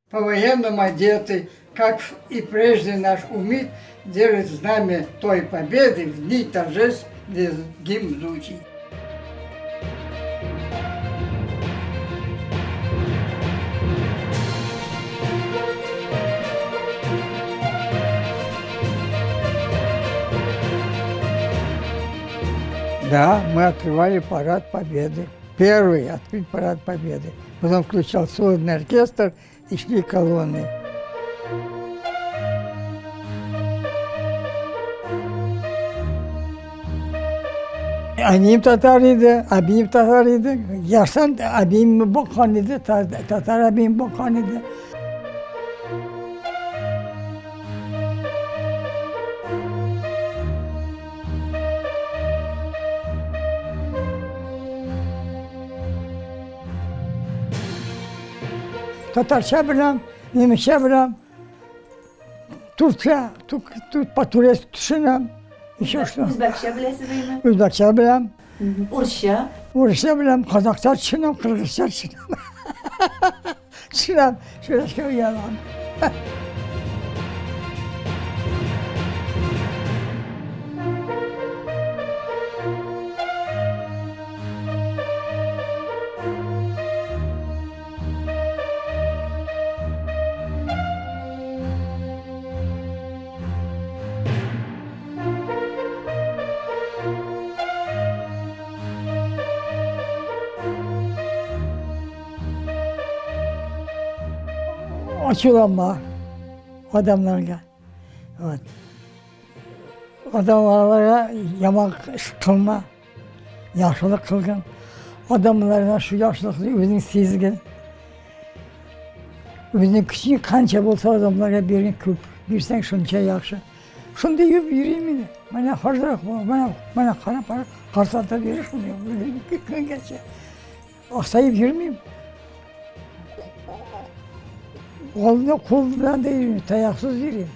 По-военному одетый, как и прежде наш УМИД держит знамя той победы в дни торжеств, где гимн звучит. Да, мы открывали парад Победы. Первый открыть парад Победы. Потом включал сводный оркестр и шли колонны. Әнием татар иде, әбием татар иде. Яшьтән әбием баккан иде, татар әбием баккан иде. Татарча беләм, немецчә беләм, турча, по-турецки төшенәм. Еще что? Үзбәкчә беләсезме? Үзбәкчә беләм. Урысча? Урысча беләм, казакча төшенәм, кыргызча төшенәм. Төшенәм, сөйләшкә уялам. Ачуланма адамнарга. Вот. Адамларга яман эш кылма. Яхшылык кылгын. Адамларга шу яхшылыкны үзең сизгин. Үзенең көчең канча булса адамларга биргин күп. Бирсәң шунча яхшы. Шундый йөреп йөрим инде. Менә хәзер менә менә карап карсатып йөри шундый көнгәчә. Аксаеп йөрмим. Кулны кул белән дә йөрим, таяксыз йөрим.